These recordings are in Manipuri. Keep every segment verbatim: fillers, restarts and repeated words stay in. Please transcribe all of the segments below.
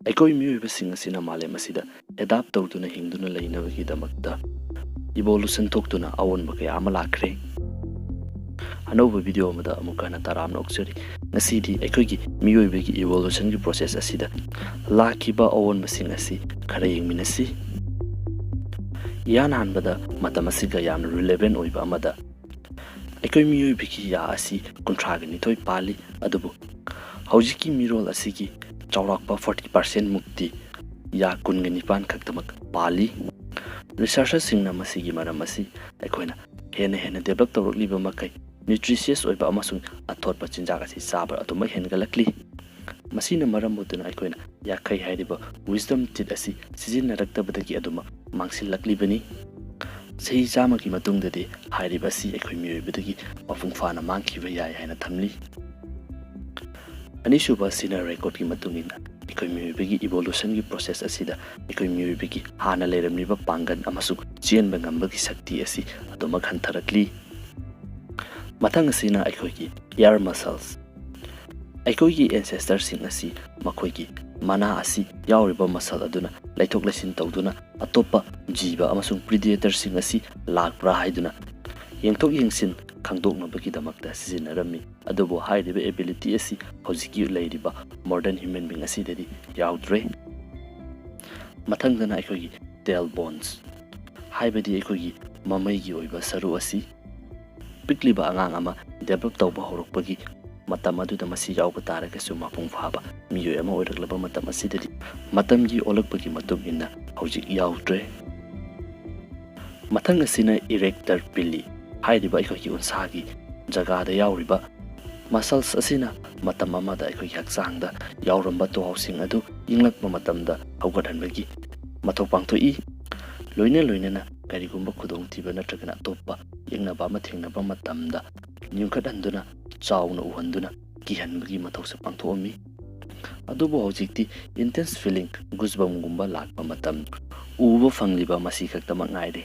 ꯑꯩꯈꯣꯏ ꯃꯤꯑꯣꯏꯕꯁꯤꯡ ꯑꯁꯤꯅ ꯃꯥꯂꯦꯝ ꯑꯁꯤꯗ ꯑꯦꯗꯥꯞ ꯇꯧꯗꯨꯅ ꯍꯤꯡꯗꯨꯅ ꯂꯩꯅꯕꯒꯤꯗꯃꯛꯇ ꯏꯚꯣꯂꯨꯁꯟ ꯊꯣꯛꯇꯨꯅ ꯑꯑꯣꯟꯕ ꯀꯌꯥ ꯑꯃ ꯂꯥꯛꯈ꯭ꯔꯦ꯫ ꯑꯅꯧꯕ ꯚꯤꯗꯤꯑꯣ ꯑꯃꯗ ꯑꯃꯨꯛ ꯍꯟꯅ ꯇꯔꯥꯝꯅ ꯑꯣꯛꯆꯔꯤ꯫ ꯉꯁꯤꯗꯤ ꯑꯩꯈꯣꯏꯒꯤ ꯃꯤꯑꯣꯏꯕꯒꯤ ꯏꯚꯣꯂꯨꯁꯟꯒꯤ ꯄ꯭ꯔꯣꯁꯦꯁ ꯑꯁꯤꯗ ꯂꯥꯛꯈꯤꯕ ꯑꯑꯣꯟꯕꯁꯤꯡ ꯑꯁꯤ ꯈꯔ ꯌꯦꯡꯃꯤꯟꯅꯁꯤ꯫ ꯏꯍꯥꯟ ꯍꯥꯟꯕꯗ ꯃꯇꯝ ꯑꯁꯤꯒ ꯌꯥꯝꯅ ꯔꯤꯂꯦꯚꯦꯟ ꯑꯣꯏꯕ ꯑꯃꯗ ꯑꯩꯈꯣꯏ ꯃꯤꯑꯣꯏꯕꯒꯤ ꯌꯥ ꯑꯁꯤ ꯀꯨꯟꯊ꯭ꯔꯥꯒ ꯅꯤꯊꯣꯏ ꯄꯥꯜꯂꯤ, ꯑꯗꯨꯕꯨ ꯍꯧꯖꯤꯛꯀꯤ ꯃꯤꯔꯣꯜ ꯑꯁꯤꯒꯤ ꯆꯥꯎꯔꯥꯛꯄ ꯐꯣꯔꯇꯤ ꯄꯥꯔꯁꯦꯟ ꯃꯨꯛꯇꯤ ꯌꯥ ꯀꯨꯟꯒ ꯅꯤꯄꯥꯟ ꯈꯛꯇꯃꯛ ꯄꯥꯜꯂꯤ꯫ ꯔꯤꯁꯔꯆꯔꯁꯤꯡꯅ ꯃꯁꯤꯒꯤ ꯃꯔꯝ ꯑꯁꯤ ꯑꯩꯈꯣꯏꯅ ꯍꯦꯟꯅ ꯍꯦꯟꯅ ꯗꯦꯕꯂꯞ ꯇꯧꯔꯛꯂꯤꯕ ꯃꯈꯩ ꯅ꯭ꯌꯨꯇ꯭ꯔꯤꯁꯤꯌꯁ ꯑꯣꯏꯕ ꯑꯃꯁꯨꯡ ꯑꯊꯣꯠꯄ ꯆꯤꯟꯖꯥꯛ ꯑꯁꯤ ꯆꯥꯕ ꯑꯗꯨꯃꯛ ꯍꯦꯟꯒꯠꯂꯛꯂꯤ꯫ ꯃꯁꯤꯅ ꯃꯔꯝ ꯑꯣꯏꯗꯨꯅ ꯑꯩꯈꯣꯏꯅ ꯌꯥꯈꯩ ꯍꯥꯏꯔꯤꯕ wisdom teeth ꯑꯁꯤ ꯁꯤꯖꯤꯟꯅꯔꯛꯇꯕꯗꯒꯤ ꯑꯗꯨꯃꯛ ꯃꯥꯡꯁꯤꯜꯂꯛꯂꯤꯕꯅꯤ꯫ ꯆꯍꯤ ꯆꯥꯝꯃꯒꯤ ꯃꯇꯨꯡꯗꯗꯤ ꯍꯥꯏꯔꯤꯕ ꯑꯁꯤ ꯑꯩꯈꯣꯏ ꯃꯤꯑꯣꯏꯕꯗꯒꯤ ꯃꯄꯨꯡ ꯐꯥꯅ ꯃꯥꯡꯈꯤꯕ ꯌꯥꯏ ꯍꯥꯏꯅ ꯊꯝꯂꯤ꯫ ꯑꯅꯤꯁꯨꯕ ꯑꯁꯤꯅ ꯔꯦꯀꯣꯔꯗꯀꯤ ꯃꯇꯨꯡ ꯏꯟꯅ ꯑꯩꯈꯣꯏ ꯃꯤꯑꯣꯏꯕꯒꯤ ꯏꯚꯣꯂꯨꯁꯟꯒꯤ ꯄ꯭ꯔꯣꯁꯦꯁ ꯑꯁꯤꯗ ꯑꯩꯈꯣꯏ ꯃꯤꯑꯣꯏꯕꯒꯤ ꯍꯥꯟꯅ ꯂꯩꯔꯝꯂꯤꯕ ꯄꯥꯡꯒꯜ ꯑꯃꯁꯨꯡ ꯆꯦꯟꯕ ꯉꯝꯕꯒꯤ ꯁꯛꯇꯤ ꯑꯁꯤ ꯑꯗꯨꯃꯛ ꯍꯟꯊꯔꯛꯂꯤ꯫ ꯃꯊꯪ ꯑꯁꯤꯅ ꯑꯩꯈꯣꯏꯒꯤ ꯏꯌꯥꯔ ꯃꯁꯜꯁ꯫ ꯑꯩꯈꯣꯏꯒꯤ ꯑꯦꯟꯁꯦꯁꯇꯔꯁꯤꯡ ꯑꯁꯤ ꯃꯈꯣꯏꯒꯤ ꯃꯅꯥ ꯑꯁꯤ ꯌꯥꯎꯔꯤꯕ ꯃꯁꯜ ꯑꯗꯨꯅ ꯂꯩꯊꯣꯛ ꯂꯩꯁꯤꯟ ꯇꯧꯗꯨꯅ ꯑꯇꯣꯞꯄ ꯖꯤꯕ ꯑꯃꯁꯨꯡ ꯄ꯭ꯔꯤꯗꯦꯇꯔꯁꯤꯡ ꯑꯁꯤ ꯂꯥꯛꯄ꯭ꯔꯥ ꯍꯥꯏꯗꯨꯅ ꯌꯦꯡꯊꯣꯛ ꯌꯦꯡꯁꯤꯟ ꯈꯪꯗꯣꯛꯅꯕꯒꯤꯗꯃꯛꯇ ꯁꯤꯖꯤꯟꯅꯔꯝꯃꯤ꯫ ꯑꯗꯨꯕꯨ ꯍꯥꯏꯔꯤꯕ ꯑꯦꯕꯤꯂꯤꯇꯤ ꯑꯁꯤ ꯍꯧꯖꯤꯛꯀꯤ ꯂꯩꯔꯤꯕ ꯃꯣꯗꯔꯟ ꯍ꯭ꯌꯨꯃꯦꯟ ꯕꯤꯡ ꯑꯁꯤꯗꯗꯤ ꯌꯥꯎꯗ꯭ꯔꯦ꯫ ꯃꯊꯪꯗꯅ ꯑꯩꯈꯣꯏꯒꯤ ꯇꯦꯜ ꯕꯣꯟꯁ, ꯍꯥꯏꯕꯗꯤ ꯑꯩꯈꯣꯏꯒꯤ ꯃꯃꯩꯒꯤ ꯑꯣꯏꯕ ꯁꯔꯨ ꯑꯁꯤ꯫ ꯄꯤꯛꯂꯤꯕ ꯑꯉꯥꯡ ꯑꯃ ꯗꯦꯕꯂꯞ ꯇꯧꯕ ꯍꯧꯔꯛꯄꯒꯤ ꯃꯇꯝ ꯑꯗꯨꯗ ꯃꯁꯤ ꯌꯥꯎꯕ ꯇꯥꯔꯒꯁꯨ, ꯃꯄꯨꯡ ꯐꯥꯕ ꯃꯤꯑꯣꯏ ꯑꯃ ꯑꯣꯏꯔꯛꯂꯕ ꯃꯇꯝ ꯑꯁꯤꯗꯗꯤ ꯃꯇꯝꯒꯤ ꯑꯣꯜꯂꯛꯄꯒꯤ ꯃꯇꯨꯡ ꯏꯟꯅ ꯍꯧꯖꯤꯛ ꯌꯥꯎꯗ꯭ꯔꯦ꯫ ꯃꯊꯪ ꯑꯁꯤꯅ ꯏꯔꯦꯛꯇꯔ ꯄꯤꯂꯤ ꯍꯥꯏꯔꯤꯕ ꯑꯩꯈꯣꯏꯒꯤ ꯎꯟꯁꯥꯒꯤ ꯖꯒꯥꯗ ꯌꯥꯎꯔꯤꯕ ꯃꯁꯜꯁ ꯑꯁꯤꯅ ꯃꯇꯝ ꯑꯃꯗ ꯑꯩꯈꯣꯏꯒꯤ ꯍꯛꯆꯥꯡꯗ ꯌꯥꯎꯔꯝꯕ ꯇꯨꯍꯥꯎꯁꯤꯡ ꯑꯗꯨ ꯏꯪꯂꯛꯄ ꯃꯇꯝꯗ ꯍꯧꯒꯠꯍꯟꯕꯒꯤ ꯃꯊꯧ ꯄꯥꯡꯊꯣꯛꯏ꯫ ꯂꯣꯏꯅ ꯂꯣꯏꯅꯅ ꯀꯔꯤꯒꯨꯝꯕ ꯈꯨꯗꯣꯡꯊꯤꯕ ꯅꯠꯇ꯭ꯔꯒꯅ ꯑꯇꯣꯞꯄ ꯌꯦꯛꯅꯕ ꯑꯃ ꯊꯦꯡꯅꯕ ꯃꯇꯝꯗ ꯌꯨꯡꯈꯠꯍꯟꯗꯨꯅ ꯆꯥꯎꯅ ꯎꯍꯟꯗꯨꯅ ꯀꯤꯍꯟꯕꯒꯤ ꯃꯊꯧꯁꯨ ꯄꯥꯡꯊꯣꯛꯑꯝꯃꯤ꯫ ꯑꯗꯨꯕꯨ ꯍꯧꯖꯤꯛꯇꯤ ꯏꯟꯇꯦꯟꯁ ꯐꯤꯂꯤꯡ, ꯒꯨꯁꯕꯝꯒꯨꯝꯕ ꯂꯥꯛꯄ ꯃꯇꯝ ꯎꯕ ꯐꯪꯂꯤꯕ ꯃꯁꯤ ꯈꯛꯇꯃꯛ ꯉꯥꯏꯔꯦ꯫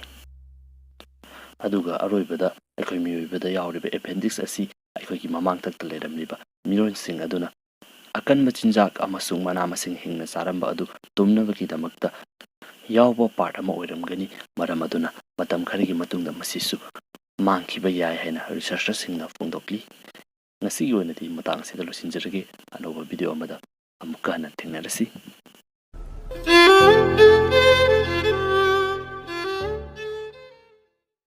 ꯑꯗꯨꯒ ꯑꯔꯣꯏꯕꯗ ꯑꯩꯈꯣꯏ ꯃꯤꯑꯣꯏꯕꯗ ꯌꯥꯎꯔꯤꯕ ꯑꯦꯄꯦꯟꯗꯤꯛꯁ ꯑꯁꯤ ꯑꯩꯈꯣꯏꯒꯤ ꯃꯃꯥꯡꯊꯛꯇ ꯂꯩꯔꯝꯂꯤꯕ ꯃꯤꯔꯣꯟꯁꯤꯡ ꯑꯗꯨꯅ ꯑꯀꯟꯕ ꯆꯤꯟꯖꯥꯛ ꯑꯃꯁꯨꯡ ꯃꯅꯥ ꯃꯁꯤꯡ ꯍꯤꯡꯅ ꯆꯥꯔꯝꯕ ꯑꯗꯨ ꯇꯨꯝꯅꯕꯒꯤꯗꯃꯛꯇ ꯌꯥꯎꯕ part ꯑꯃ ꯑꯣꯏꯔꯝꯒꯅꯤ꯫ ꯃꯔꯝ ꯑꯗꯨꯅ ꯃꯇꯝ ꯈꯔꯒꯤ ꯃꯇꯨꯡꯗ ꯃꯁꯤꯁꯨ ꯃꯥꯡꯈꯤꯕ ꯌꯥꯏ ꯍꯥꯏꯅ researcherꯁꯤꯡꯅ ꯐꯣꯡꯗꯣꯛꯂꯤ꯫ ꯉꯁꯤꯒꯤ ꯑꯣꯏꯅꯗꯤ ꯃꯇꯥꯡ ꯑꯁꯤꯗ ꯂꯣꯏꯁꯤꯟꯖꯔꯒꯦ꯫ ꯑꯅꯧꯕ video ꯑꯃꯗ ꯑꯃꯨꯛꯀ ꯍꯟꯅ ꯊꯦꯡꯅꯔꯁꯤ꯫